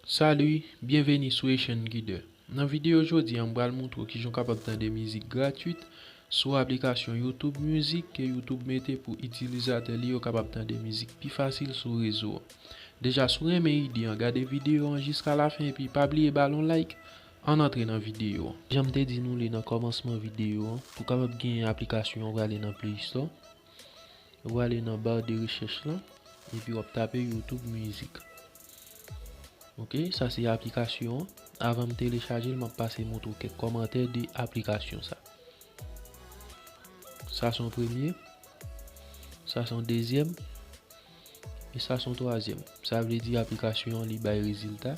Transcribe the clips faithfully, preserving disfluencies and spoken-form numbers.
Salut, byenveni sou Haitian Guider. Nan videyo jodi a, m pral montre w kijan w kapab tande mizik gratwit sou aplikasyon YouTube Music ke YouTube mete pou itilizatè li yo kapab tande mizik pi fasil sou rezo a. Deja, si w renmen ide an, gade videyo an jiska lafen epi pa bliye ba l yon like. Ann antre nan videyo an. Jan m te di nou li nan kòmansman videyo an, pou w kapab genyen aplikasyon an, w prale nan Play Store. Ou prale nan bar de rechèch lan, epi w ap tape YouTube Music. Ok, sa se aplikasyon an. Avan m telechaje l, m ap pase montre w kèk kòmantè de aplikasyon sa. Sa se yon premye, sa se yon dezyèm, e sa se yon twazyèm. Sa vle di aplikasyon an li bay rezilta.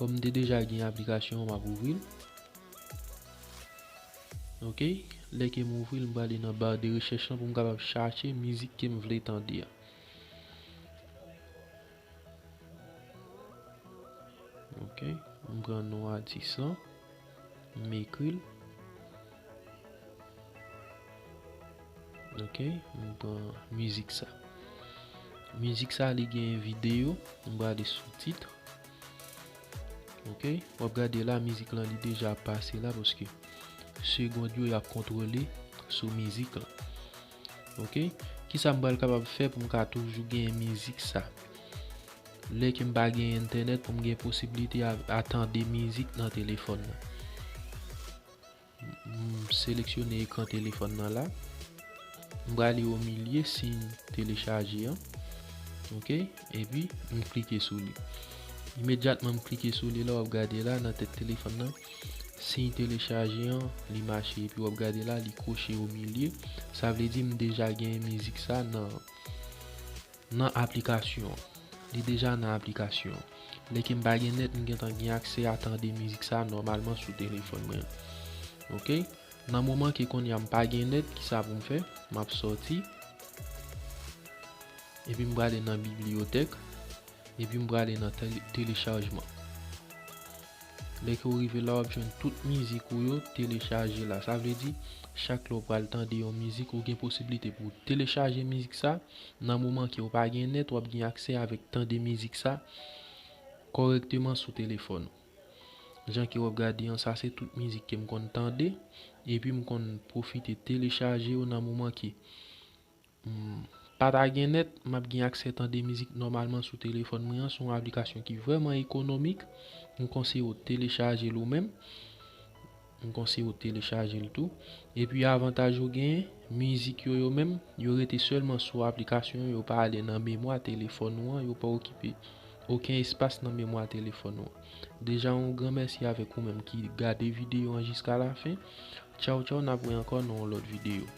Kòm m te deja gen aplikasyon an, m ap ouvri l. Ok, lè ke m ouvri l, m prale nan bar de rechèch lan pou m kapab chache mizik ke m vle tande a. Ok, m pran non atis lan, m ekri l. Ok, m pran mizik sa. Mizik sa li gen videyo, m prale sou tit. Ok, w ap gade la, mizik lan li deja pase la paske segond yo y ap kontwole sou mizik lan. Ok, kisa m pral kapab fè pou m ka toujou gen mizik sa? Lè ke m pa gen entènèt, pou m gen posiblite a, a tande mizik nan telefòn nan. M seleksyone ekran telefòn nan la. M prale o milye siy telechaje an. Ok, epi m klike sou li. Imedyatman m klike sou li la, w ap gade la nan tèt telefòn nan, siy telechaje an li mache, epi w ap gade la li kwoche o milye. Sa vle di m deja gen mizik sa nan nan aplikasyon an. Li deja nan aplikasyon an. Lè ke m pa gen nèt, m gentan gen aksè a tande mizik sa nòmalman sou telefòn mwen an. Ok? Nan moman ke kounye a m pa gen nèt, kisa pou m fè? M ap sòti. Epi m prale nan bibliyotèk. Epi m prale nan tele-, telechajman. Lè ke w rive la, w ap jwenn tout mizik ou yo telechaje la. Sa vle di, chak lè w pral tande yon mizik, ou gen posiblite pou w telechaje mizik sa. Nan moman ke w pa gen nèt, w ap gen aksè avèk tande mizik sa kòrèkteman sou telefòn ou. Jan ke w ap gade an, sa se tout mizik ke m konn tande, epi m konn pwofite telechaje yo nan moman ke m pa ta gen nèt, m ap gen aksè tande mizik nòmalman sou telefòn mwen an. Se yon aplikasyon ki vrèman ekonomik. M konseye w telechaje l ou menm. M konseye w telechaje l tou. Epi avantaj ou genyen, mizik yo, yo menm, yo rete sèlman sou aplikasyon an, yo pa ale nan memwa telefòn ou an, yo pa okipe okenn espas nan memwa telefòn ou an. Deja, yon gran mèsi avèk ou menm ki gade videyo an jiska lafen. Tchaw, tchaw, n ap wè ankò nan yon lòt videyo.